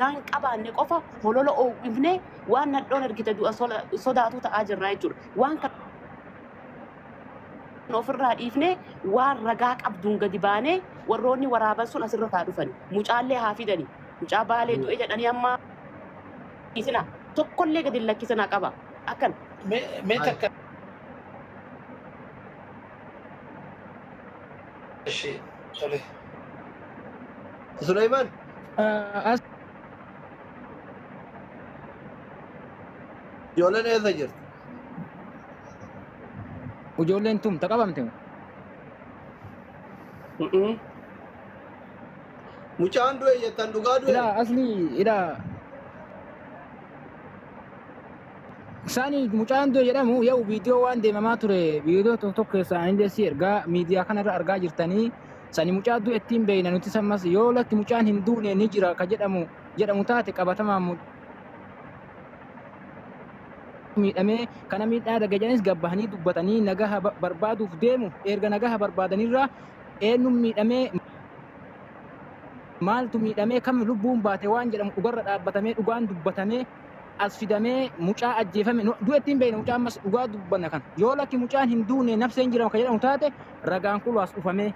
ragaa hin qabaanne qofa holola oowwifnee waan nadhoon ergite du'a sodaatu ta'aa jirra jechuudha. Waan kana ofirraa dhiifnee waan ragaa qabduun gadi baanee warroonni waraaban sun asirra taa dhufani. Mucaallee haa fidani. Mucaa Baalee du'e jedhanii amma dhiisina. Tokkollee gadi hin lakkisinaa qaba. Akkan. Mee takka Ishi tole. Suleyman. Ijoolleen eessa jirti? Ijoolleen tum ta qabamte moo? Mm-mm. Mucaan du'e jettan dhugaa du'e? Ilaa asli ilaa isaanii mucaan du'e jedhamu yoo viidiyoo waan deemamaa ture viidiyoo tokko tokko keessaa anillee si ergaa miidiyaa kanarra argaa jirtanii sani mucaa du'e ittiin beeyna nuti sammas yoo lakki mucaan hin duune ni jira ka jedhamu jedhamu taate qabatamaan miidhamee kana miidhaa irra gajanis gabbahanii dubbatanii nagaha barbaaduuf deemu erga nagaha barbaadanirraa eenyuun miidhamee maaltu miidhamee kam lubbuun baate waan jedhamu dhugarra dhaabbatamee dhugaan dubbatamee as fidamee mucaa ajjeefame du'etti hin beekne mucaa ammas dhugaa dubbanna kan yoo lakki mucaan hin duune nafseen jira kan jedhamu taate ragaan kulu as dhufamee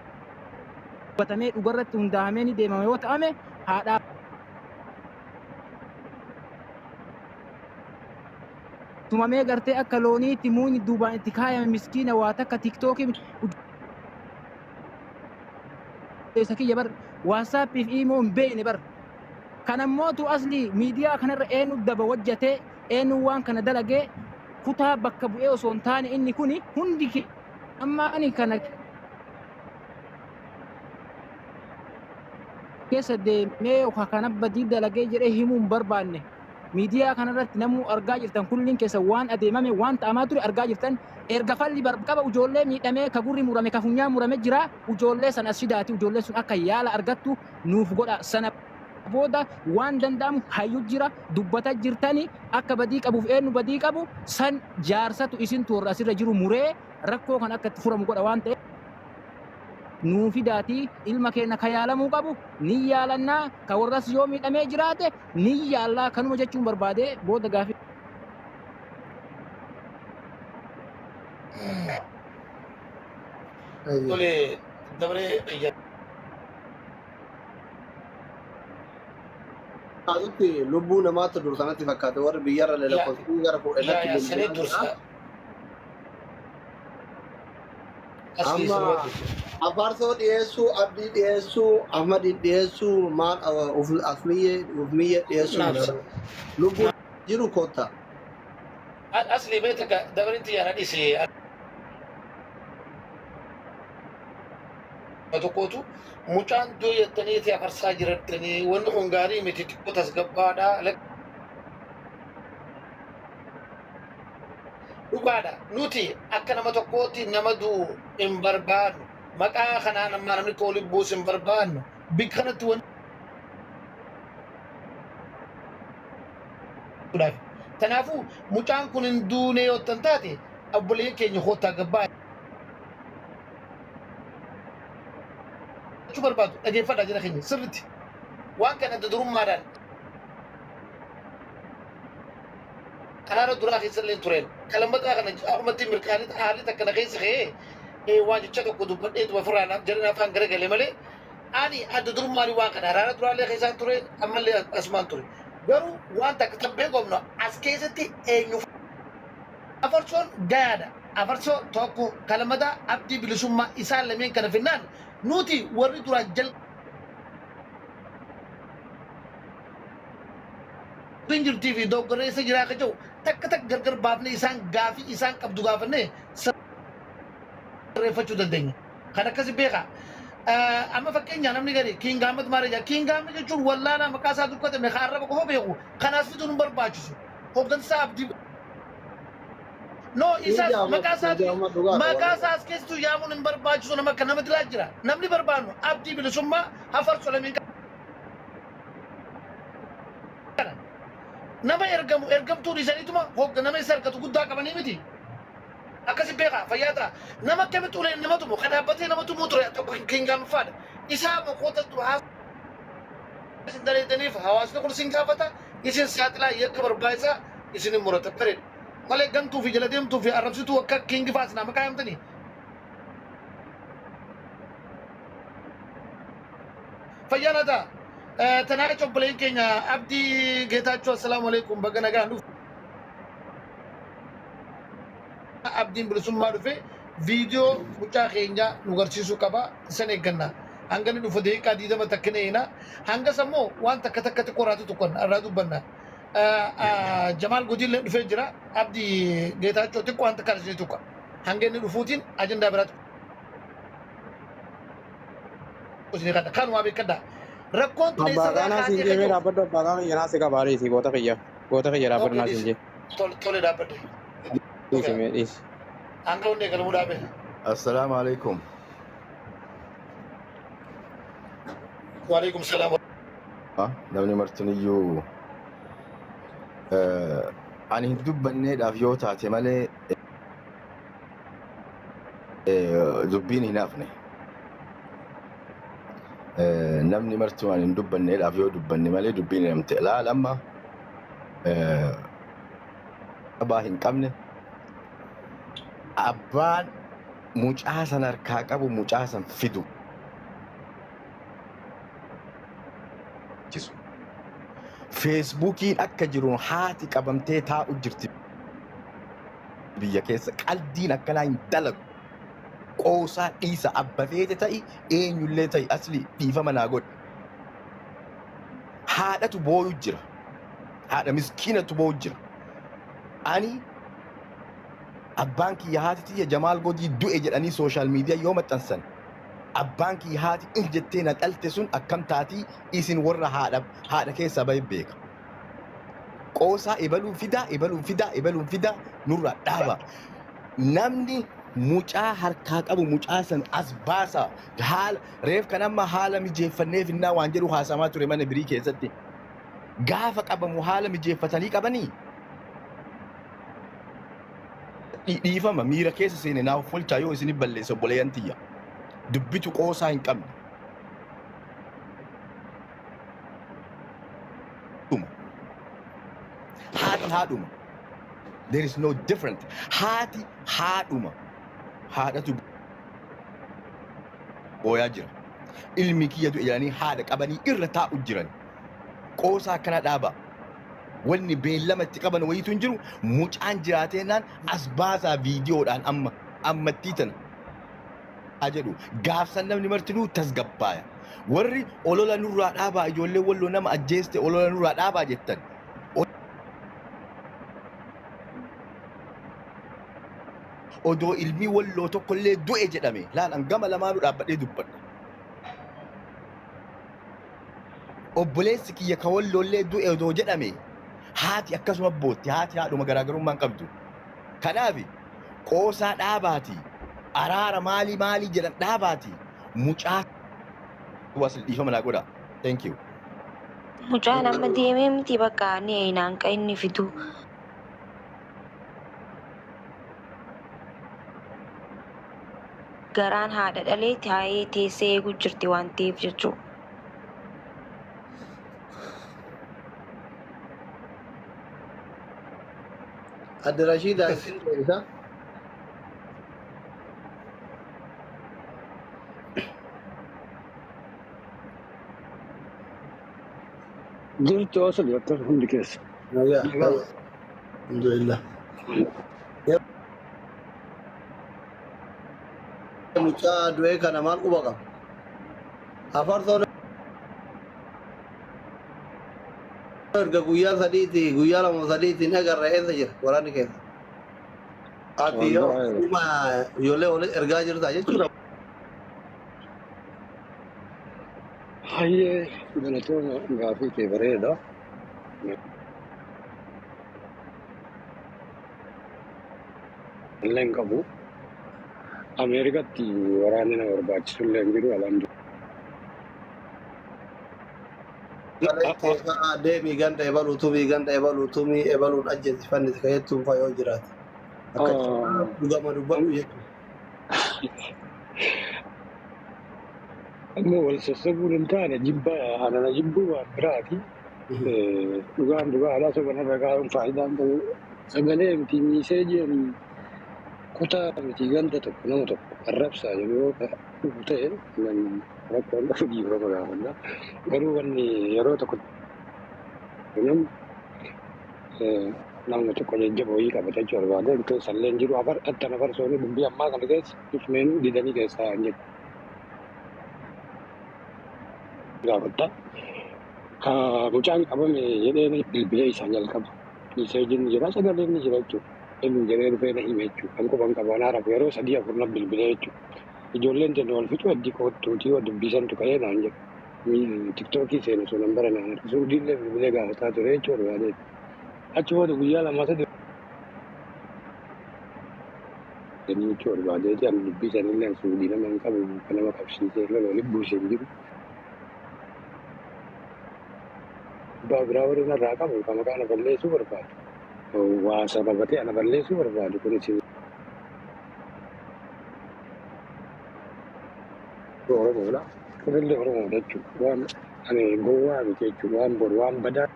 dubbatamee dhugarratti hundaa'amee ni deemama yoo ta'ame haadhaa tumamee gartee akka looniitti muuyni duubaan itti kaayame miskiina waa takka tiktookii isa kiyya bar waasaappiif iimoo hin beekne bar kanammootu asli miidiyaa kanarra eenyu daba wajjatee eenyu waan kana dalagee kutaa bakka bu'ee osoo hin taane inni kuni hundi amma ani kana keessa deemee kana badii dalagee jedhee himuu hin barbaanne. Miidiyaa kanarratti namuu argaa jirtan kulliin keessa waan adeemame waan ta'amaa ture argaa jirtan erga falli qaba ijoollee miidhamee ka gurri murame ka funyaan murame jira ijoollee san as fidaati ijoollee sun akka yaala argattu nuuf godha sana booda waan danda'amu hayyu jira dubbata jirtani akka badii qabuuf eenyu badii qabu san jaarsatu isintu warra asirra jiru muree rakkoo kan akka itti furamu godha waan ta'eef nuu fidaatii ilma keenya ka yaalamuu qabu ni yaalannaa ka warras yoo miidhamee jiraate ni yaallaa kanuma jechuun barbaade booda gaafii. Tole dabaree ayyaa. Asitti lubbuu namaatti dursa natti fakkaate warri biyyarra Yaa lakkoofsanii gara yaa kudhanatti yaa sanii bilbilaa jira. dursa Asli Amma sanuma dursa. Afarsoo dhiyeessuu, Abdii dhiyeessuu, Ahmadiin dhiyeessuu, maal Asmiyyee Ufmiyyee dhiyeessuu hin Naaf danda'u. Lubbuun jiru kottaa. Asli mee takka dabarin tiyyaa na dhiisi. Tokkootu mucaan du'e jettaniiti afarsaa jirattanii wanni kun gaarii miti xiqqoo tasgabbaadha. Dhugaadha nuti akka nama tokkootti nama du'u hin barbaannu. Maqaa kanaan ammaa namni akka waliin buusu hin barbaannu. Bikka kanatti wanni godhaaf. Kanaafuu mucaan kun hin duune yoo tan taate obboleeyyan keenya koottaa gabbaa jechuu barbaadu dhageeffadhaa jira keenya sirritti. Waan kana adda durummaadhaan karaara duraa keessa illee tureen. Ka lammataa kana akkumatti mirqaanii haalli takka na keessa ka'ee waan jecha tokko dubbadhee tuma ofirraa naaf jedhan afaan garagale malee ani adda durummaan waan kana haraara duraallee keessaan ture ammallee asumaan ture. Garuu waan takka tan beekamnu as keessatti eenyu afarsoon gayaadha. Afarsoo tokko ka lammataa abdii bilisummaa isaan lameen kana finnaan nuti warri duraan jal hin jirtii fi dogoggorri eessa jiraa akka jiru takka takka gargar baafnee isaan gaafii isaan qabdu gaafannee sirreeffachuu dandeenya. Kan akkasi beekaa. Amma fakkeenyaa namni gari Kiing Ahmad maal jedha? Kiing Ahmad jechuun wallaalaa maqaa isaa dukkatame kan arraba qofa beeku kanaas fiduun hin barbaachisu. Hooggansa abdii No isaas Kiing Ahmad maqaa Kiing isaatu Ahmad dhugaadha maqaa warra. isaa as keessattuu yaamuun hin barbaachisu nama akka nama dilaa jira. Namni barbaannu abdii bilisummaa hafarsu lameen kana. Nama ergamu ergamtuu dhiisaniituma hogga nama isa argatu guddaa qabanii miti. Akkasi beekaa fayyaa ta'a. Nama akkamitti uleen nama tumu kan dhaabbatee nama tumuu ture tokko Kiing Ahmad faadha. Isaa mokoota Isin daleetaniif hawaasni kun isin gaafata, isin saaxilaa yakka barbaachisaa isin hin murata. Bareeda. Malee gantuu fi jala deemtuu fi arrabsituu akka kiingi faas nama kaayamtanii. Fayyaa laata. Tanaa obboleen keenya Abdii Geetaachoo, assalaamu alaikum, baga nagaan dhufe. Abdiin bilisummaa dhufe viidiyoo mucaa keenya nu garsiisuu qaba. Isan eegganna. Hanga inni dhufu daqiiqaa 20 takka ni eegna. Hanga sammoo waan takka takka xiqqoo irraa tutuqan irraa dubbanna. Jamaal Godiillee dhufee jira. Abdii Geetaachoo xiqqoo waan takka isinii tuqa. Hanga inni dhufuutiin ajandaa biraatti isinii kadha. Kanumaa beekadha. Rakkoon tun Abbaa eessarraa qaanaa siin kaatee jeemee kajoo? dhaabbadhu, abbaa qaana kiyya naa si qabaa, dhiisi, goota kiyya. Goota kiyya dhaabbadhu Okay, naa siin dhiisi. jee. Tole tole, dhaabbadhe. Dhiisi mee dhiisi. Hanga hundi eegalamuu dhaabe. Assalamu alaikum. Waalaikum salaam. Namni martiniyyuu ani hin dubbanneedhaaf yoo taate malee dubbiin hin hafne. Namni martuu ani hin dubbanneedhaaf yoo dubbanne malee dubbiin hin hamte. Laal amma abbaa hin qabne, abbaan mucaa san harkaa qabu mucaa san fidu. Chisu. Feesbuukiin akka jiruun haati qabamtee taa'u jirti biyya keessa, qaldiin akkanaa hin dalagu. Qoosaa dhiisa, abba feete ta'i, eenyullee ta'i, asli dhiifama naa godhi. Haadhatu booyu jira. Haadha miskiinatu booyu jira. Ani abbaan kiyya, haati tiyya Jamaal Godii du'e jedhanii social media yoo maxxansan, abbaan kiyya, haati in jettee na dhalte sun akkam taatii? Isin warra haadha keessaa bahe beeka. Qoosaa ebaluun fidaa, ebaluun fidaa, ebaluun fidaa nurraa dhaaba. Namni mucaa harkaa qabu mucaa san as baasa. Haala reef kan amma haala mijeeffannee finnaa waan jedhu haasamaa ture mana birii keessatti. Gaafa qabamu haala mijeeffatanii qabanii dhiifama, miira keessa seene, naaf folchaa yoo isin balleessa, obboleeyyan tiyya. Dubbitu qoosaa hin qabne. Dhuma. Haati haadhuma. There is no different. Haati haadhuma. Haadhatu booyaa jira. Ilmi kiyya du'e jedhanii haadha qabanii irra taa'u jiran. Qoosaa akkana dhaaba. Wanni beellama itti qaban wayiitu hin jiru. Mucaan jiraateennaan as baasaa viidiyoodhaan amma ammattii tana. Haa jedhu, gaafsan namni martinuu tasgabbaaya. Warri olola nurraa dhaabaa, ijoollee Walloo nama ajjeeste, olola nurraa dhaabaa jettan. Odoo ilmi Walloo tokkollee du'e jedhame laalan, gama lamaanuu dhaabbadhee dubbadha. Obboleessi kiyya ka Walloollee du'e odoo jedhame haati akkasuma bootti, haati haadhuma, garaagarummaa hin qabdu. Kanaaf qoosaa dhaabaati, araara maalii maalii jedhan dhaabaati, mucaa was dhiifama naa godha. Thank you. Mucaan amma deemee miti, bakka ni eeyinaan ka inni fidu. Garaan haadha dhalee taa'ee teessee eeguu jirti waan ta'eef jechuudha. Adde Rashiidaa isin deebisa. Jirtu asli, akkam hundi keessa? Nagaa. Nagaa. Alhamdulillah. Mucaa du'ee kana maal quba qaba? Afartoon erga guyyaa 3ti, guyyaa 2 3tiin agarra, eessa jira waraanni keessa? Ati yoo Wallahi. dhuma ijoollee waliin ergaa jirta jechuudha. Hayyee, galatooma, gaafii kee bareeda. Illee hin qabu. Ameerikatti waraanni na barbaachisu illee hin jiru. Alhamdulillah. Kaleessa deemii ganda ebaluu tumii, ganda ebaluu tumii, ebaluun ajjeesi, fannisi ka jettuun fa yoo jiraate. Akka dhugama dubbadhu jechuudha. Immoo wal sassabuun hin taane jibba anana jibbuu waan biraati. Dhugaan dhugaadhaa soba narra kaa'uun faayidaan qabu. Sagalee miti miiseejiin kutaa miti ganda tokko nama tokko arrabsaa jiru yoo dhufu ta'e nan rakkoon qabu dhiifama gaafadha. Garuu wanni yeroo tokko namni namni tokko jajjaba wayii qabata jechuu barbaade keessa illee hin jiru afar attan afarsooni dubbii ammaa kana keessa dhufneen didanii keessaa hin jedhu gaafatta. Ka mucaan qabame jedhee bilbilee isaa jalqaba. Miseejiin ni jira sagaleen ni jira jechuudha. Inni jedhee dhufee na hime jechuudha. Kan quban qabu anaa rafu yeroo sadii afur na bilbilee jechuudha. Ijoolleen tenne wal fixu heddii kottuutii wa dubbisantu ka'ee naan jedhu. Tiktookii seenu sun bara naan harkisu diillee bilbilee gaafataa ture jechuudha barbaadee. Achi booda guyyaa lama sadi jechuu barbaadeeti ani dubbisanillee suudii nama hin qabu kan nama qabsiisee lola walitti buusee hin jiru. Abbaa biraa warri narraa qabu kan maqaa na balleessuu barbaadu. Waa sababatee ana balleessuu barbaadu kunis Oromoodha. Kunillee Oromoodha jechuudha. Waan ani gowwaa miti jechuudha. Waan boru waan badaa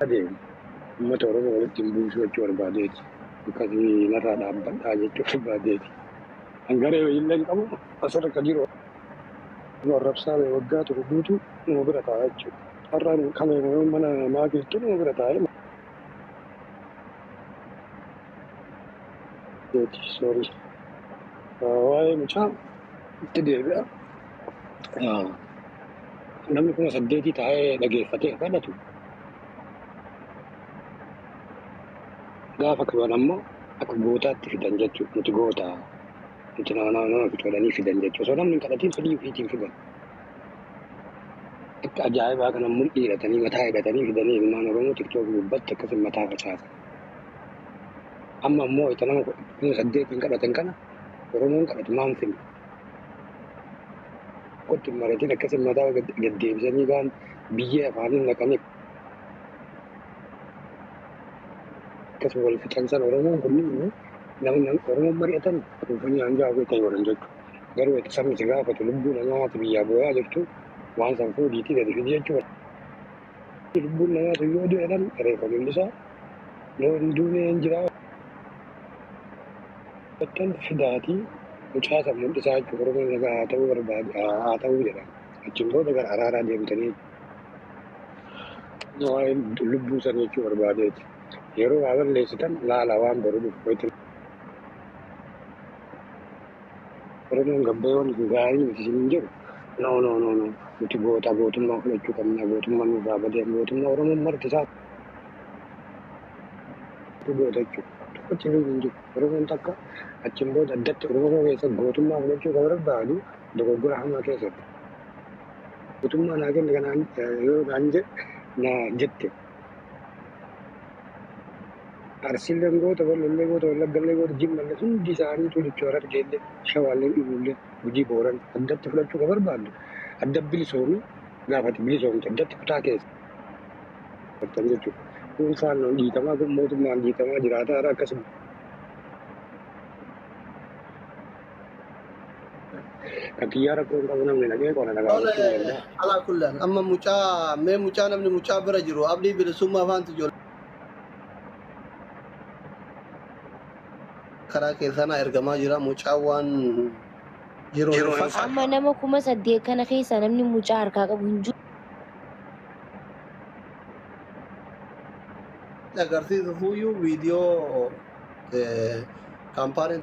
adeemu uummata Oromoo walitti hin buusuu jechuu barbaadeeti. Akkasii narraa dhaabbadhaa jechuu barbaadeeti. Hangaree wayiillee hin qabu asirra kan jiru arrabsaa waggaa tokko guutuu nama bira taa'a jechuudha. Har'a kan mana maakiitu nama bira taa'ee sorry. Waa'ee mucaa itti deebi'a. Namni 8,000 taa'ee dhageeffatee kadhatu. Gaafa qaban ammoo akka gootaatti fidan jechuudha. Nuti goota. Nuti nama nama fixu jedhanii fidan jechuudha. Osoo namni hin kadhatiin fedhii ofiitiin fidan. Akka ajaa'ibaa kana mul'ii hidhatanii mataa hidhatanii fidanii ilmaan Oromoo tiktookii gubbatti akkasuma mataa facaasan. Amma ammoo itti nama 8,000 kadhatan kana Oromoon kadhatu maan finna? Qotti maratiin akkasuma mataa gaddeebisanii kaan biyyee afaaniin naqanii akkasuma wal fixansan Oromoon kunniin namni Oromoon mari'atan dhufanii hanga hawwii ta'e godhan jechuudha. Garuu itti sabni si gaafatu lubbuu namaati biyyaa boo'aa jirtu waan san fuudhiitii gadi fidi jechuudha. Lubbuun namaatu yoo du'e jedhan reeffa mul'isaa yoo hin duune hin jiraa jettan fidaatii mucaa san mul'isaa jechuudha. Oromoon nagaa haa ta'uu barbaade haa ta'uu jedhan. Achiin booda gara araaraa deemtanii waa'ee lubbuu san jechuu barbaadeeti. Yeroo waa balleessitan laala waan boru dhufu. Oromoon gabbayoon gaarii miti isin hin jedhu. No no no no nuti goota gootummaa fudhachuu qabna gootummaa nurraa badee gootummaa Oromoon marti isaa goota jechuudha. Tokkochi hin jiru. Oromoon takka achiin booda addatti Oromoo keessa gootummaa fudhachuu kan barbaadu dogoggora hamaa keessatti. Gootummaa naa kenne kanaan yoo naan naa jette. Arsiileen goota, Wallollee goota, Wallaggallee goota, Jimmallee hundi isaaniitu jechuudha Harargeellee, Shawaallee, Ibuullee, Gujii Booran addatti fudhachuu kan barbaaddu. Adda bilisoomi gaafate bilisoomte addatti kutaa keessa jechuudha. Dhuunfaan dhiitamaa kun mootummaan dhiitamaa jiraata hara akkasuma. Kan kiyyaa rakkoo hin qabu namni naqee qona nagaa gochuu ni danda'a. Alaa kullaan amma mucaa mee mucaa namni mucaa bira jiru abdii bilisummaa faantu ijoollee karaa keessanaa ergamaa jira mucaa waan jiru hin fakkaatu. Amma nama 8,000 kana keessa namni mucaa harkaa qabu hin jiru. Agarsiisu fuuyyuu viidiyoo kaampaaniin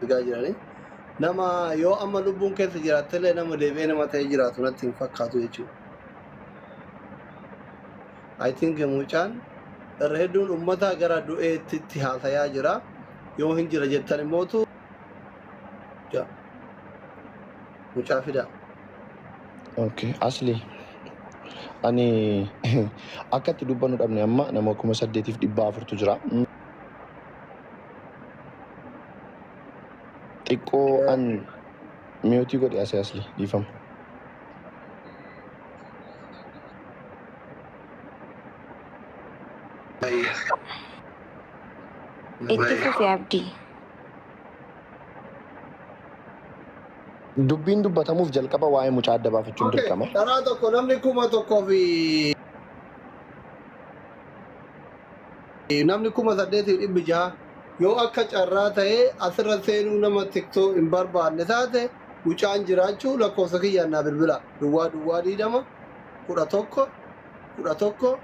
argaa jiranii. Nama yoo amma lubbuun keessa jiraattellee nama deebi'ee nama ta'ee jiraatu natti hin fakkaatu jechuudha. I think mucaan irra hedduun uummata gara du'eetti haasayaa jira. Yoo hin jira jettan immootu mucaa fida. Okay, asli ani akka itti dubbannu dhabne amma nama 8,400tu jira. Xiqqoo an miyootii godhe asii asli dhiifama. Itti fufi Abdii. Dubbiin dubbatamuuf jalqaba waa'ee mucaa adda baafachuun Okay, dirqama. karaa tokko namni 1000 fi namni 8600 yoo akka carraa ta'ee asirra seenuu nama tiktoo hin barbaanne taate mucaan jiraachuu lakkoofsa kiyyaan naa bilbila. Duwwaa duwwaa 20 11 11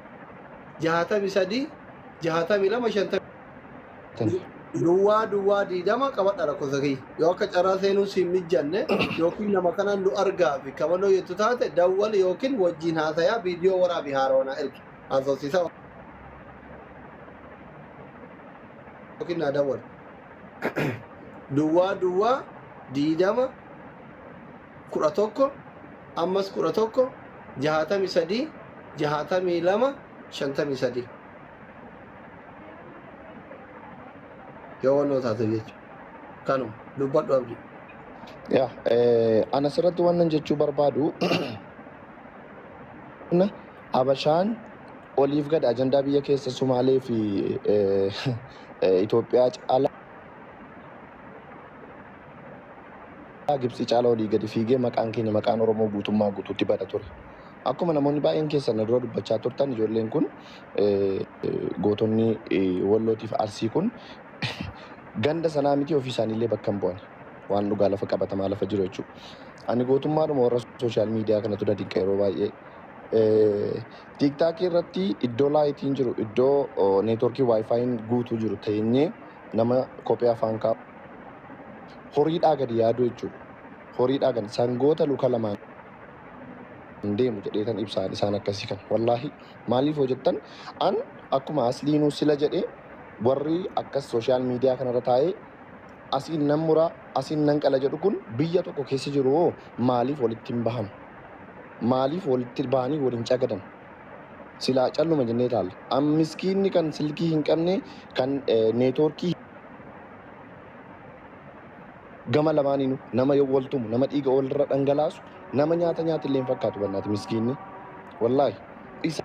63 62 50 duwwaa duwwaa 20 qabadha lakkoofsa kiyya. Yoo akka carraa seenuu si hin mijanne yookiin nama kanaan nu argaa fi kabaloo jettu taate dawwal yookiin wajjin haasayaa viidiyoo waraabi haaroonaa ergi. Haasofsiisaa yookiin naa dawwal. Duwwaa duwwaa 20 11 ammas 11 63 62 53 yoo wannoo taate jechuudha. Kanuma dubbadhu Abdii. Yaa ana asirratti wannan jechuu barbaadu Habashaan oliif gad ajandaa biyya keessa Sumaalee fi Itoophiyaa caalaa Gibxii caalaa olii gadi fiigee maqaan keenya maqaan Oromoo guutummaa guutuutti bada ture. Akkuma namoonni baay'een keessan na dura dubbachaa turtan ijoolleen kun gootonni Wallootiif Arsii kun ganda sanaa miti ofii isaaniillee bakka hin bu'an. Waan dhugaa lafa qabatamaa lafa jiru jechuudha. Ani gootummaadhuma warra sooshaal miidiyaa kanatu na dinqa yeroo baay'ee. Tiiktaakii irratti iddoo laayitiin jiru iddoo neetworkii waayifaayiin guutuu jiru teenyee nama kophee afaan kaa'u horiidhaa gadi yaadu jechuudha. Horiidhaa gadi sangoota luka lamaan deemu jedheetan ibsaan isaan akkasii kan wallaahi maaliif hojjettan an akkuma asliinuu sila jedhee warri akkas sooshaal miidiyaa kanarra taa'ee asiin nan muraa asiin nan qala jedhu kun biyya tokko keessa jiru hoo maaliif walitti hin bahan? Maaliif walitti bahanii waliin cagadan? Silaa calluma jennee taalla. An miskiinni kan silkii hin qabne kan neetworkii gama lamaaniinuu nama yoo wal tumu nama dhiiga walirra dhangalaasu nama nyaata nyaata illee hin fakkaatu bannaati miskiinni. Wallaahi isa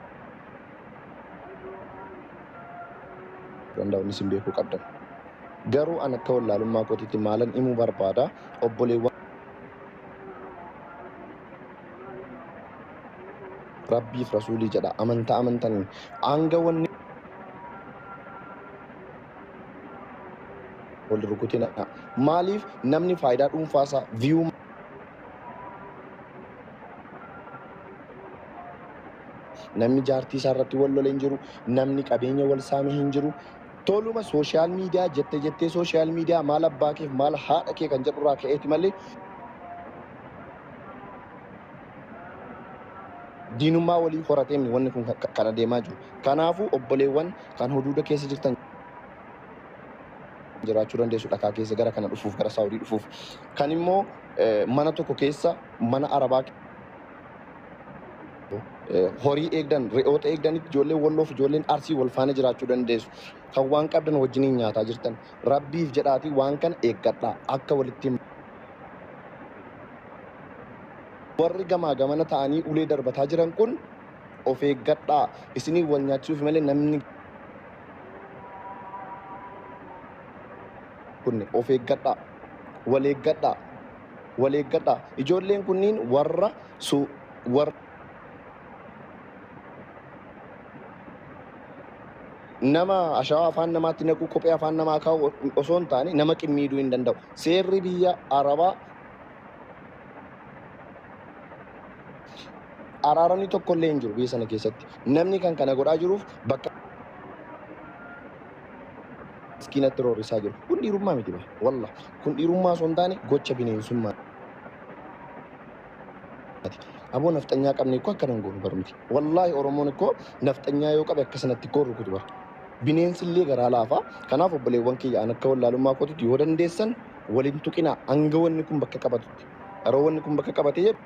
danda'u isin beekuu qabdan. Garuu an akka wallaalummaa kootiitti maalan himuu barbaada obboleewwan rabbiif rasuulii jedha amantaa amantaniin hanga wanni wal rukutina maaliif namni faayidaa dhuunfaasaa viyuu namni jaartii isaa irratti wal lole hin jiru namni qabeenya wal saame hin jiru toluma sooshaal miidiyaa jette jettee sooshaal miidiyaa maal abbaa keef maal haadha kee kan jedhurraa ka'eeti malee diinummaa walii horatee wanni kun kan adeemaa jiru. Kanaafuu obboleewwan kan huduuda keessa jirtan jiraachuu dandeessu dhakaa keessa gara kana dhufuuf gara Saawudii dhufuuf. Kan immoo mana tokko keessa mana Arabaa horii eegdan re'oota eegdanitti ijoolleen Walloof ijoolleen Arsii wal faana jiraachuu dandeessu. Kan waan qabdan wajjiniin nyaataa jirtan rabbiif jedhaatii waan kana eeggadhaa akka walitti warri gamaa gamana ta'anii ulee darbataa jiran kun of eeggadhaa isinii wal nyaachisuuf malee namni kun of eeggadhaa wal eeggadhaa wal eeggadhaa ijoolleen kunniin warra su warra nama ashawaa afaan namaatti naquu kophee afaan namaa kaa'u osoo hin taane nama qimmiiduu hin danda'u. Seerri biyya Arabaa araaramni tokko illee hin jiru biyya sana keessatti. Namni kan kana godhaa jiruuf bakka miskiinatti roorrisaa jiru. Kun dhiirummaa miti bara. Walla kun dhiirummaa osoo hin taane gocha bineensummaa. Aboo nafxanyaa qabne ikkoo akkana hin goonu bara miti. Wallaahi Oromoon ikkoo nafxanyaa yoo qabe akkasanatti ikkoo rukutu bara. Bineensi illee garaa laafa. Kanaaf obboleewwan kiyya an akka wallaalummaa kootitti yoo dandeessan waliin tuqinaa hanga wanni kun bakka qabatutti. Yeroo wanni kun bakka qabatee jedhu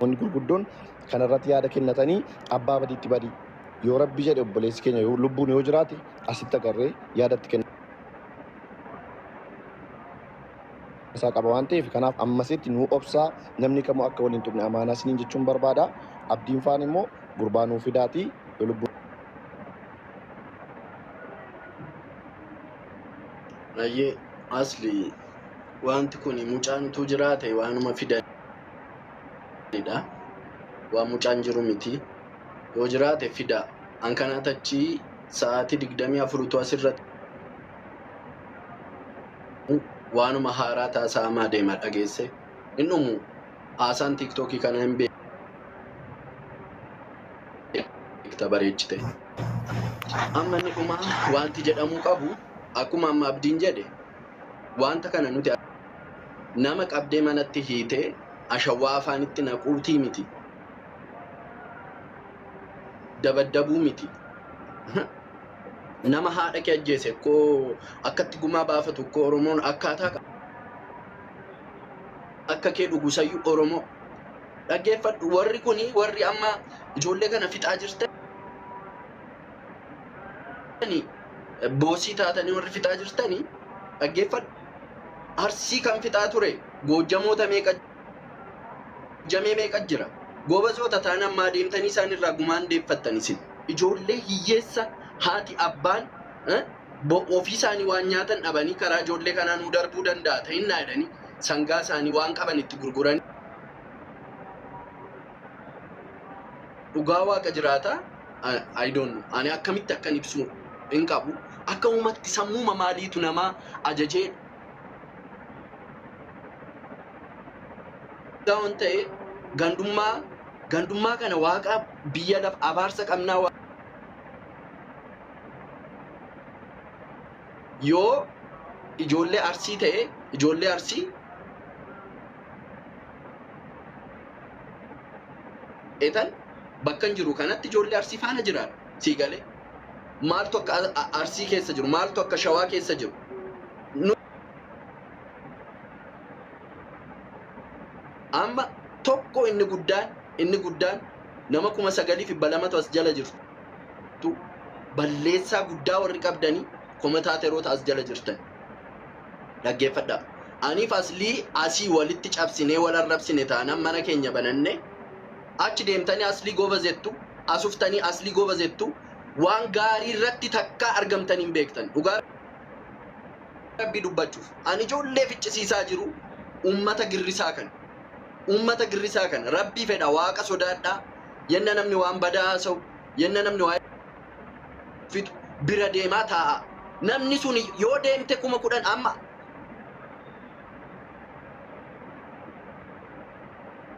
wanni gurguddoon kanarratti yaada kennatanii abbaa badiitti badii. Yoo rabbi jedhe obboleessi keenya yoo lubbuun yoo jiraate asitti agarree yaadatti kenna. Isaa qaba waan ta'eef kanaaf ammasitti nuu obsaa namni kamuu akka waliin tuqne amaanaa isiniin jechuun barbaada. Abdiin faan immoo gurbaa nuu fidaatii yoo lubbuun Ayyee asli wanti kun mucaan utuu jiraate waanuma fidanidha. Waan mucaan jiru miti. Yoo jiraate fida. An kanaa achii sa'aatii 24 utuu asirratti waanuma haaraa taasa'amaa deema dhageesse. Hin dhumu haasaan tiiktookii kana hin beekta bareechite. Amma inni dhumaa wanti jedhamuu qabu akkuma amma abdiin jedhe wanta kana nuti nama qabdee manatti hiitee ashawwaa afaanitti naquutii miti. Dabaddabuu miti. Nama haadha kee ajjeese koo akkatti gumaa baafatu koo Oromoon akkaataa akka kee dhugusayyuu Oromoo. Dhaggeeffadhu warri kuni warri amma ijoollee kana fixaa jirtani boosii taatanii warri fixaa jirtani dhaggeeffadhu. Arsii kan fixaa ture goojjamoota meeqa jamee meeqa jira. Gobazoota ta'an ammaa deemtanii isaan irraa gumaan deeffattan isin. Ijoollee hiyyeessa haati abbaan ofii isaanii waan nyaatan dhabanii karaa ijoollee kanaa nuu darbuu danda'a ta'innaa jedhanii sangaa isaanii waan qaban itti gurguranii. Dhugaa waaqa jiraataa I don't know. Ani akkamitti akkan ibsu hin qabu. Akka uumatti sammuuma maaliitu namaa ajajee waan ta'e gandummaa kana waaqa biyya lafa abaarsa qabnaa yoo ijoollee arsii ta'e ijoollee arsii eetan bakka hin jiru kanatti ijoollee arsii faana jiraadha. Sii galee maaltu akka arsii keessa jiru maaltu akka shawaa keessa jiru. Amma tokko inni guddaan nama 9200tu as jala jirtu balleessaa guddaa warri qabdanii komentaateroota as jala jirtan dhaggeeffadhaa. Aniif aslii asii walitti cabsinee wal arrabsine taanaan mana keenya bananne achi deemtanii aslii goobazettu asuftanii aslii goobazettu waan gaarii irratti takkaa argamtanii hin beektan. Dhugaa rabbii dubbachuuf ani ijoollee ficcisiisaa jiru ummata girrisaa kana. Ummata girrisaa kana rabbii fedha waaqa sodaadhaa yenna namni waan badaa haasa'u yenna namni waan fixu bira deemaa taa'a. Namni sun yoo deemte 10,000 amma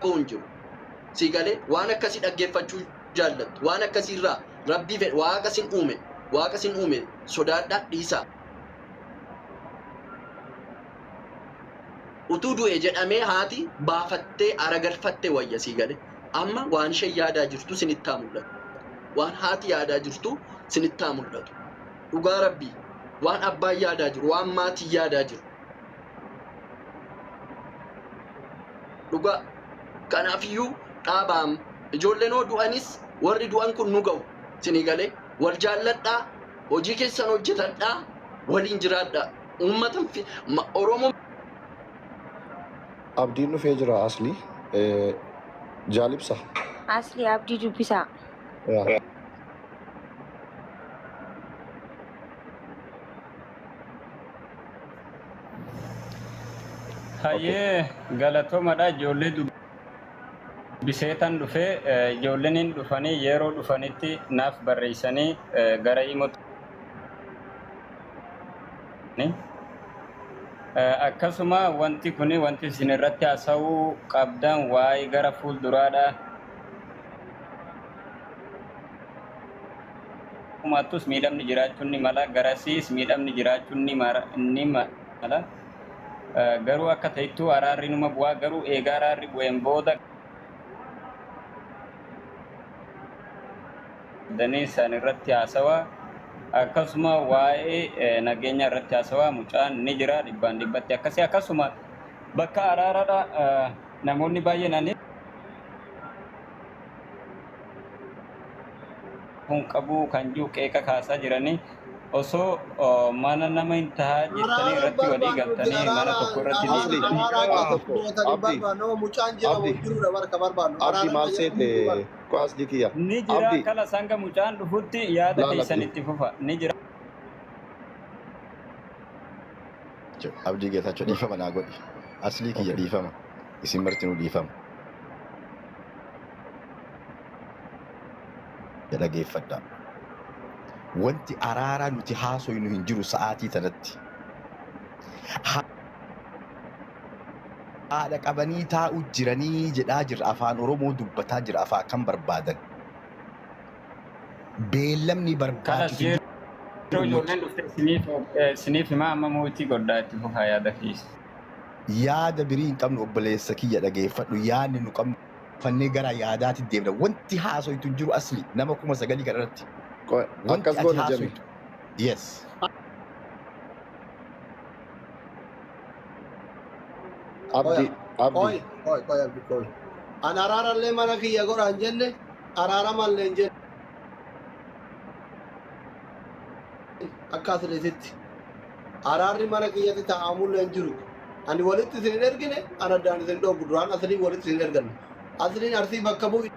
hin jiru. Sii galee waan akkasii dhaggeeffachuu jaallattu waan akkasiirraa rabbii fedha waaqa sin uume waaqa sin uume sodaadhaa dhiisaa. Utuu du'e jedhamee haati baafattee aragalfattee wayya sii galee amma waan isheen yaadaa jirtu sinitti haa mul'atu. Waan haati yaadaa jirtu sinitti haa mul'atu. Dhugaa rabbii waan abbaan yaadaa jiru waan maatiin yaadaa jiru. Dhugaa kanaafiyyuu dhaabaam ijoolleen hoo du'anis warri du'an kun nu ga'u sinii galee wal jaalladhaa hojii keessan hojjetadhaa waliin jiraadhaa uummata Oromoo. Abdiin dhufee jira asli. Jaalibsa. Asli abdii dubbisaa. Yaa. Hayyee galatoomadha ijoollee dubbiseetan dhufee ijoolleen hin dhufanii yeroo dhufanitti naaf barreessanii gara imootti akkasuma wanti kun wanti isin irratti haasa'uu qabdan waa'ee gara fuulduraadha. Kumattus miidhamni jiraachuun ni mala garasiis miidhamni jiraachuun ni mala. Garuu akka ta'ettuu araarri numa bu'aa garuu eegaa araarri bu'een booda danii isaan irratti haasawaa akkasuma waa'ee nageenya irratti haasawaa mucaan ni jira dhibbaan dhibbatti akkasii akkasuma bakka araaradha namoonni baay'een ani kun qabu kan jiru qeeqa kaasaa jiranii osoo mana nama hin tahaa jettanii Araara irratti walii barbaannu nuti galtanii mana araara tokko irratti Asli. deebitanii araara akka Tokko. tokko Abdi. barbaannu mucaan jira Abdi. jirudha barka barbaannu Abdi araara maal fayyadamuu seete barbaannu. ko asli kiyya. ni jira Abdi. kala sanga mucaan dhufutti yaada Laal keessan abdi. itti fufa ni jira. Geetaachoo, Abdii Geetaachoo dhiifama naa godhi. Aslii kiyya dhiifama. Isin martinuu dhiifama. Dhageeffadhaa. Wanti araaraa nuti haasoynu hin jiru sa'aatii tanatti. Haadha qabanii taa'u jiranii jedhaa jira afaan Oromoo dubbataa jira afaan kan barbaadan. Beellamni Kanas barbaachisu hin yeroo jiru nuti. ijoolleen dhufte isiniif himaa amma mootii godhaa itti fufaa yaada keessa. Yaada birii hin qabnu obboleessa kiyya dhageeffadhu yaadni nu qabnu fannee gara yaadaatti deemna. Wanti haasoytu hin jiru asli nama 9,000 kana irratti. Wanti Akkas ati goona jami. haasoytu. Yes. Abdi, Abdi. Qoy, qoy, qoy, Abdi, qoy. An araarallee mana kiyya godha hin jenne, araaramallee hin jenne. Akka asliititti. Araarri mana kiyyatti taa'amullee hin jiru. Ani walitti isin hin ergine, an addaan isin dhoogu. Duraan aslii walitti isin erganne. Asliin Arsii bakka bu'u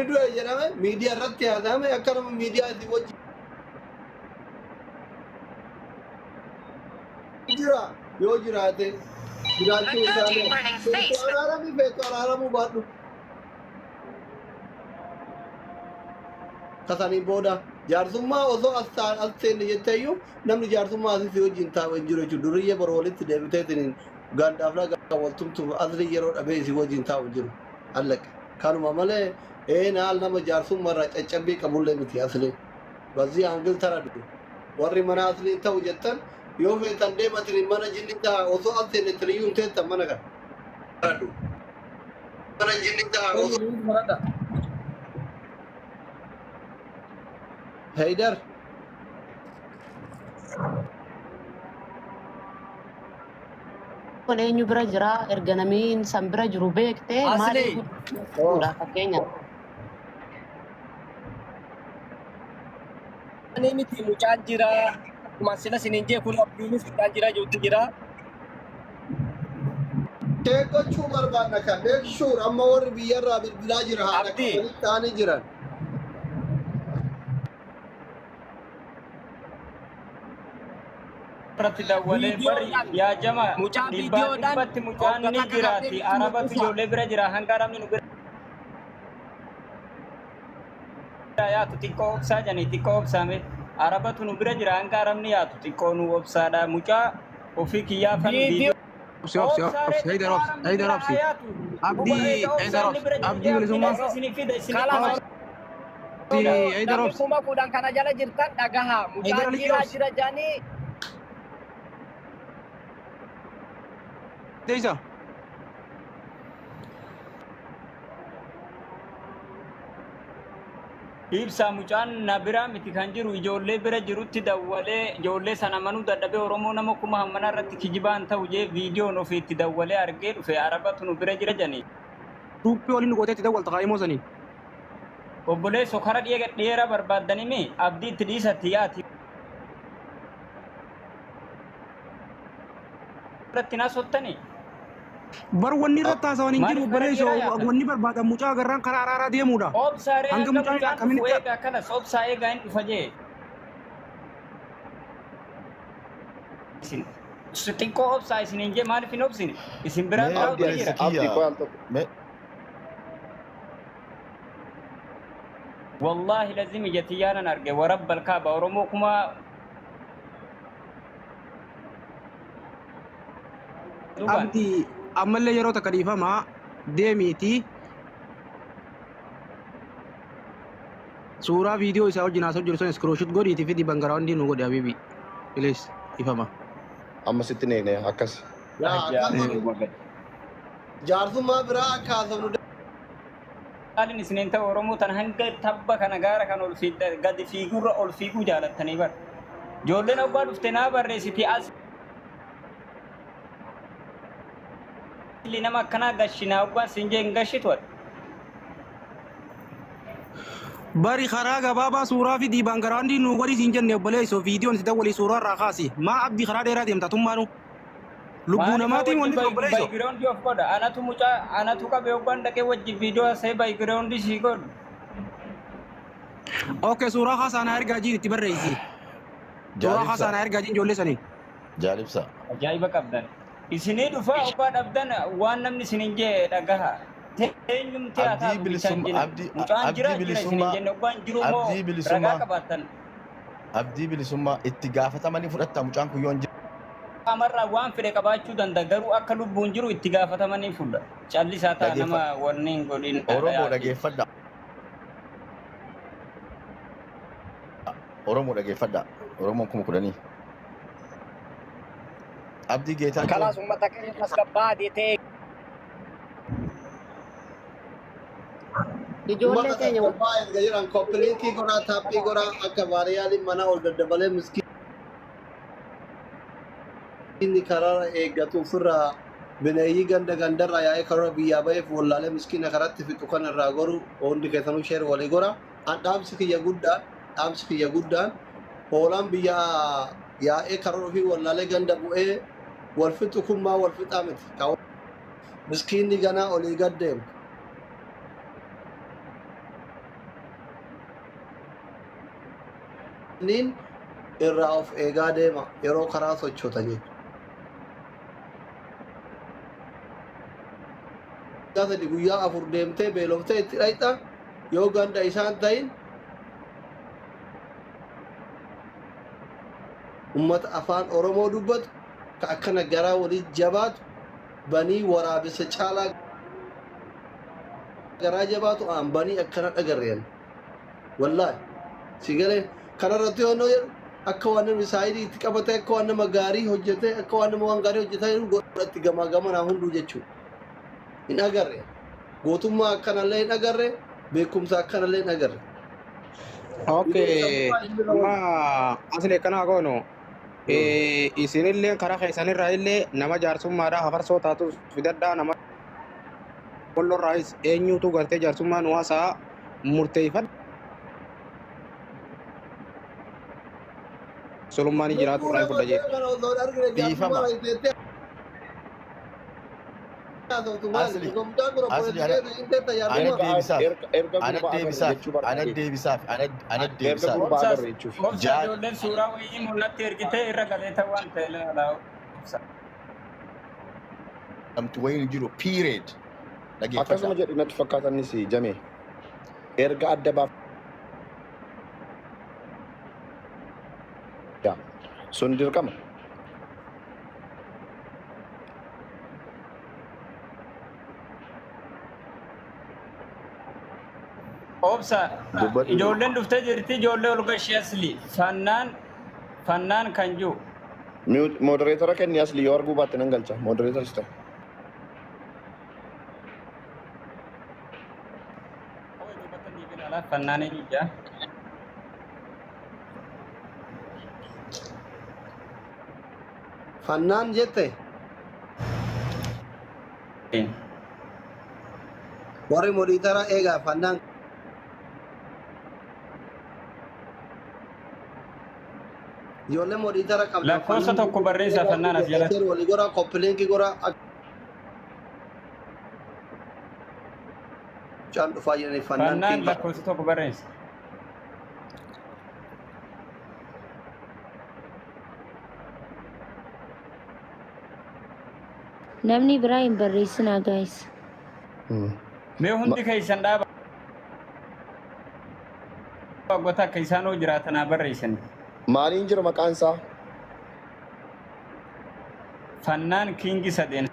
du'e jedhame miidiyaa irratti haasa'ame akka nama miidiyaa isin wajjin jira yoo jiraate jiraachuu isaallee feetu araaramii feetu araaramuu baadhu. Kasanii booda jaarsummaa osoo as ta'an as seenne jetteeyyuu namni jaarsummaa asii si wajjin taa'u hin jiru jechuudha. Duriyyee bor walitti deebiteetiin gandaaf laga waltumtu asli yeroo dhabee si wajjin taa'u hin jiru. Allaqe. Kanuma malee ee naal nama jaarsummaa irraa caccabbii qabullee miti asli. Bazii hangil taradu. Warri mana aslii ta'u jettan yoo feetan deematiin mana jinni ta'a osoo as seenne tiriyyuu hin teettan mana kana. Taradu. Mana jinni ta'a osoo. Heydar. Kun eenyu bira jira erga namiin san bira jiru beekte maal Asli. eeguu jechuudha fakkeenyaaf. Ani miti mucaan jira. Akkuma sila sinin jee kun abdiinis mucaan jira jirutti jira. Check gochuu barbaadna kan make sure amma warri biyyarraa bilbilaa jira haadha Abdii. qabanii ta'anii jiran. Irratti dawwalee bari Viidiyoodhaan yaa jama mucaan dhibbaa viidiyoodhaan dhibbatti mucaan hogga ni takka jiraati qabdee arabatu dhufa. ijoollee bira jira hanga arabni nu bira yaatu xiqqoo obsaa janii xiqqoo obsaame arabatu nu bira jira hanga arabni yaatu xiqqoo nu obsaadha mucaa ofii kiyyaafan Viidiyoo viidiyoo Obsi, obsi, obsaaree obsi, Heydar xiqqoo obsi, arabni Heydar bira obsi. haa yaatu Abdii, hubareega Heydar obsaa inni obsi, bira jiru Abdii jee abdiin bilisummaa. as isinii fida isinii kalas Obsi, Heydar namni obsi. 10,000 kana jala jirtan dhagaha. Heydar Mucaan Aliyyi jira obsi. jira jaanii Deisa. Ibsaa mucaan na bira miti kan jiru ijoollee bira jirutti dawwalee ijoollee sana amanuu dadhabee Oromoo nama kuma hammana irratti kijibaan ta'u jee viidiyoon ofiitti dawwalee argee dhufe arabatu nu bira jira janii. Ruuppii waliin gooteetti dawwalta qaa'imoo saniin. Obboleesso kara dheeraa barbaaddanii abdii itti dhiisatti yaati. Irratti na sottanii. Bar wanni irratti haasawan hin jiru Maaliif kara obboleesso dheeraa yaatan? wanni barbaadan mucaa agarraan karaa araaraa deemuudha. Obsaaree Hanga hanga mucaan mucaan dhufu akkamitti eegaa kanas obsaa eegaa hin dhufa jee. Isin xiqqoo obsaa isin hin jee maaliif hin obsine? Isin biraa Mee taa'utu obboleessa jira. Abdi, kiyya qoy al tokko. mee Wallahi lazim ija tiyyaanan arge warabbal kaaba Oromoo kuma duubaan. Abdii ammallee yeroo takka dhiifamaa deemiiti suuraa viidiyoo isaa wajjin haasa'u jiru sun iskrooshuut godhiitii fi background nu godhi habiibi. Please dhiifama. Amma sitti neene akkas. Yaa akkasuma jaarsummaa biraa akka haasofnu Maalin isiniin ta'u Oromoo tan hanga tabba kana gaara kan ol fiigda gadi fiigurra ol fiiguu jaalattanii bar. Ijoolleen abbaa dhufte naa barreessiti as nama akkanaa gashinaa abbaan siin jee hin gashitu ati. Bari karaa gabaabaa suuraa fi background nu godhi siin jenne obboleesso viidiyoon si dawwalii suuraa irraa kaasi. Maa abdii karaa dheeraa deemta tummaanu. Lubbuu Maaliif namaatiin wajji wanni kun obboleesso. background of godha anatu mucaa anatu qabee obbaan dhaqee wajji viidiyoo asee background sii godhu. Okay suuraa kaasaa naa ergaa jiin itti barreessi. Suuraa Jaalibsa kaasaa naa ergaa jiin ijoollee saniin. Jaalibsa. Ajaa'iba qabdan. Isinii dhufaa obbaa dhabdan waan namni isinin jee dhagaha. Eenyumti haa Abdii taatu bichaan bilisummaa jina. abdii Mucaan abdii jira jira isinin bilisummaa jenne obbaan jiru immoo abdii ragaa bilisummaa qabaattan. Abdii bilisummaa itti gaafatamanii fudhatta mucaan kun yoo hin Qaamarraa waan fedhe qabaachuu danda'a garuu akka lubbuun jiru itti gaafatamanii fuudha. Callisaa ta'a nama Dhageeffa wanni hin godhin Oromoo yaati. dhageeffadha. Oromoo dhageeffadha. Oromoon 10,000. Abdii Geetaachoo. Kalaas uummata keenya tasgabbaa'aa ta'e Ijoollee Uummata keenya tasgabbaa erga jedhan koppiliinkii godhaa taappii godhaa akka baariyaaliin mana ol daddabalee miskiinni karaa eeggatu ofirraa bineeyyii ganda gandarraa yaa'ee karoora biyyaa ba'eef wallaalee miskiina karaatti fixu kan irraa goru hundi keessanuu sheer walii gora. An dhaamsi kiyya guddaan dhaamsi kiyya guddaan hoolaan biyya yaa'ee karoora ofii wallaalee ganda bu'ee wal fixu kun maa wal fixaa miti. Miskiinni ganaa olii gad deemu. Niin irraa of eegaa deema yeroo karaa sochootan jechuudha. Guyyaa 3 guyyaa 4 deemtee beeloftee itti dhayxa yoo ganda isaan ta'in ummata afaan Oromoo dubbatu ka akkana garaa walii jabaatu banii waraabessa caalaa garaa jabaatu aan banii akkana dhagarreen. Wallaahi si galee kanarratti yoo jedhu akka waan namni saayidii itti qabatee akka waan nama gaarii hojjetee akka waan nama waan gaarii hojjetaa jiru godhatti gamaa gamanaa hunduu jechuudha. Hin agarre. Gootummaa akkanallee hin agarre. Beekumsa akkanallee hin agarre. Okay. Amma asli akkana goonu. Isinillee karaa keessanirraa illee nama jaarsummaadhaa hafarsoo taatu fidadhaa nama bollorraayis eenyutu gartee jaarsummaa nu haasaa murteeffadha. Solummaan Lubbuu jiraatu irraa nama fudha jee. ta'e kana osoo hin argine Dhiifama. jaarsummaa teettee haasoftu maali? Asli Osoo mucaan kun asli obboleessi ana kee hin teetta ana jaarsummaa. deebisaaf Erga ana gurbaa agarre deebisaaf jechuu ana barbaade. deebisaaf ana ana Erga deebisaaf. gurbaa Obsaas agarre jechuuf. obsa Jaa ijoolleen suuraa wayii mul'atti ergitee irra galeeta waan ta'e ilaalaa obsa. Namti wayiin jiru period. Akkasuma Dhageeffadha. jedhu natti fakkaatanis jame. Erga adda baaf. Sun dirqama. Obsa Dubbadhu. ijoolleen dhuftee jirti ijoollee ol gashee asli fannaan fannaan kan jiru. Moderatora kenni asli yoo arguu baatte nan galcha. Moderator si ta'u. Fannaan ija. Fannaan jette warri modiitara eegaa fannaan ijoollee modiitara qabdan Lakkoofsa fannaan tokko barreessaa eegaa fannaan as jalatti. sheer walii gora koppiliinkii gora akka mucaan dhufaa jiraniif fannaan Fannaan kiingi. lakkoofsa tokko barreessa. Namni biraa hin barreessinaa guys. Mee hundi keessan dhaaba goota akka isaan hoo jiraatan haa barreessan. Maaliin jira maqaan isaa? Fannaan kiingi sadeen.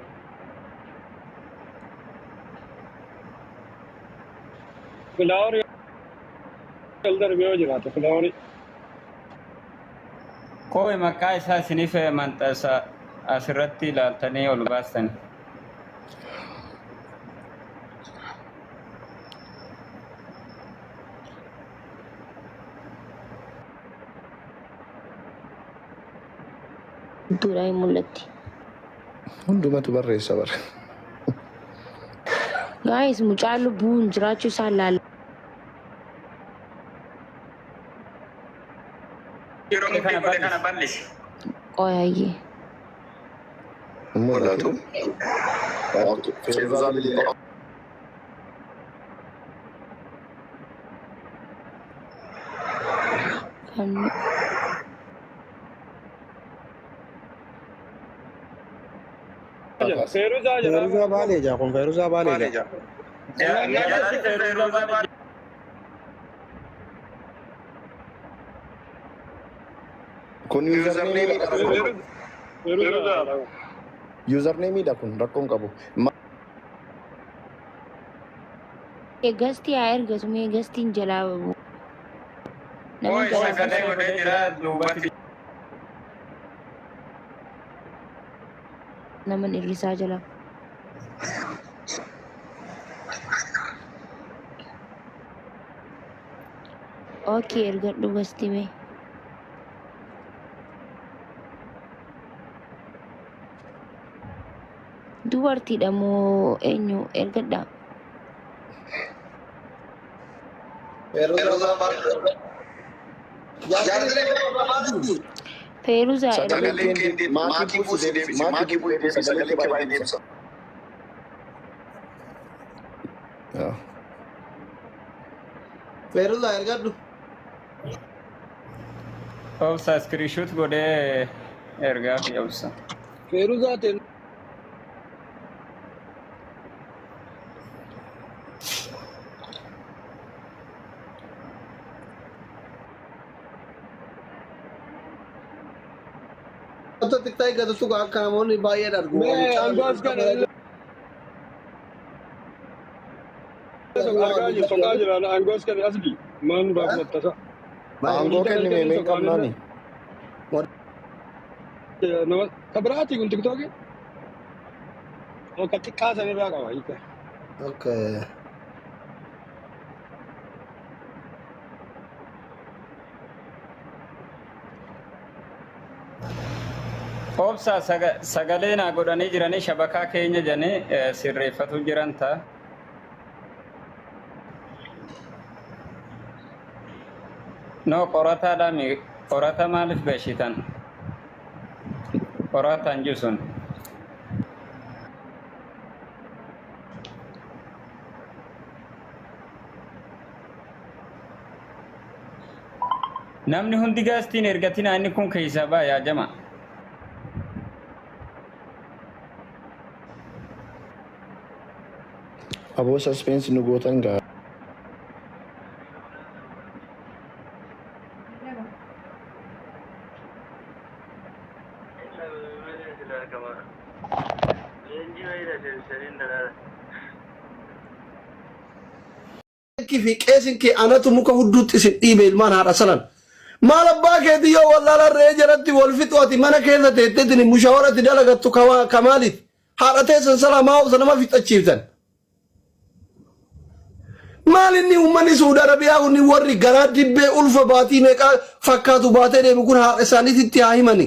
Filaaworii ol darbee yoo jiraate filaaworii. Kowe maqaa isaa isiniif maxxansa asirratti ilaaltanii ol baastan. Hedduudha hin mul'atti. Hundumatu barreessa bara. Guys mucaan lubbuun jiraachuu isaa laalla. Kana bal'isi. Qoyaayyee. Mul'atu. Feeruzaa Bilillee. Fannoo. kaasa. Feeruzaa jedhaa Feeruzaa Baalee jaa kun Feeruzaa Baalee jaa. Feeruzaa Baalee. Kun yuuzarneemiidha rakkoon qabu. Feeruzaa. Yuuzarneemiidha kun rakkoon qabu. Gastii haa ergatu mee gastiin jalaa nama Oi, jalaa sagalee buusa. godhee jira duubatti. Nama irrisaa jalaa. Okay ergadhu gastii mee. Dubartiidha moo eenyu ergadha? Feeruzaa Baalee. Feeruzaa ergadhu. Sagaleen kee maakii buusi deebisi. Maakii bu'ee deebisi. Sagalee kee baay'ee deebisa. Yaa. Feeruzaa ergadhu. Obsa iskiriishuut godhee ergaa fi obsa. Feeruzaa ta'e Wanta xiqqaa eeggatu akka namoonni baay'een argu. Mee Mucaan aangoo as kana illee argaa jiru soqaa jira aangoo as kana asli maal nu baafattasa. Aangoo kenni mee mee qabnaani. Nama ka biraati kun tiktookii. Ka xiqqaa sanirraa qaba hiika. Okay. Obsa sagalee naa godhanii jiranii shabakaa keenya jedhanii sirreeffatu jiran ta'a. No qorataadha mi qorata maaliif gashitan? Qorataan jiru sun. Namni hundi gaastiin ergatina inni kun keessaa ba'a jama. Aboo suspense nu gootan gaa. Fi qeesin kee anatu muka hudduutti isin dhiibe ilmaan haadha sanan. Maal abbaa keetii yoo wallaala re'ee jalatti wal fixu ati mana keessa teetteetiin mushawaratti dalagattu kamaaliif haadha teessan salaa maa obsa nama fixachiiftan. Maal inni uummanni Suudi Arabiyaa kun warri garaa dibbee ulfa baatii meeqaa fakkaatu baatee deemu kun haadha isaaniititti haa himani.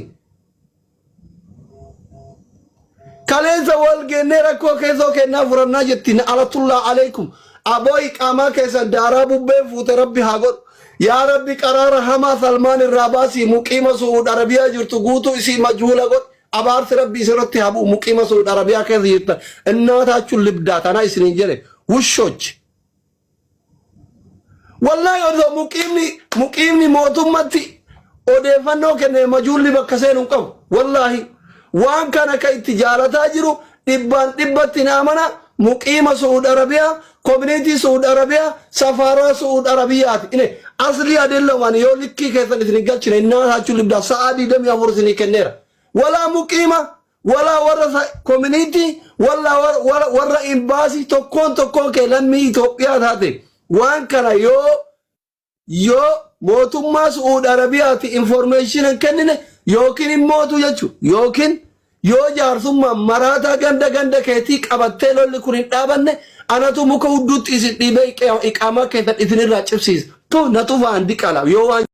Kaleessa wal geennee rakkoo keessoo kennaa furannaa jetti alatullaa alaikum. Aboo iqaamaa keessan daaraa bubbee fuute rabbi haa godhu. Yaa rabbi qaraara hamaa Salmaan irraa baasii muqiima Su'uud Arabiyaa jirtu guutuu isii majhuula godhi. Abaarsi rabbi isirratti haa bu'u muqiima Su'uud Arabiyaa keessa jirtan. Innaataachuun libdaa tanaa isiniin jedhe wushoch. Wallahi osoo muqiimni mootummatti odeeffannoo kenne majuulli bakka seenu hin qabu. Wallahi waan kana ka itti jaalataa jiru dhibbaan dhibbatti na amana muqiima Su'uud Arabiyaa koominiitii Su'uud Arabiyaa safaaraa Su'uud Arabiyaati. Ine asli adeellamaan yoo likkii keessan isin hin galchine innaa haachuu libdaa sa'aa 24 isinii kenneera. Walaa muqiima walaa warra koominiitii walaa warra imbaasii tokkoon tokkoon kee lammii Itoophiyaa taate waan kana yoo mootummaa Su'uud Arabiyaati information hin kennine yookiin immootu jechuudha yookiin yoo jaarsummaa maraataa ganda ganda keetii qabattee lolli kun hin dhaabanne anatu muka hudduutti isin dhiibee iqaamaa keessan isinirraa cibsiisa. Tu na tufaan diqala yoo waan.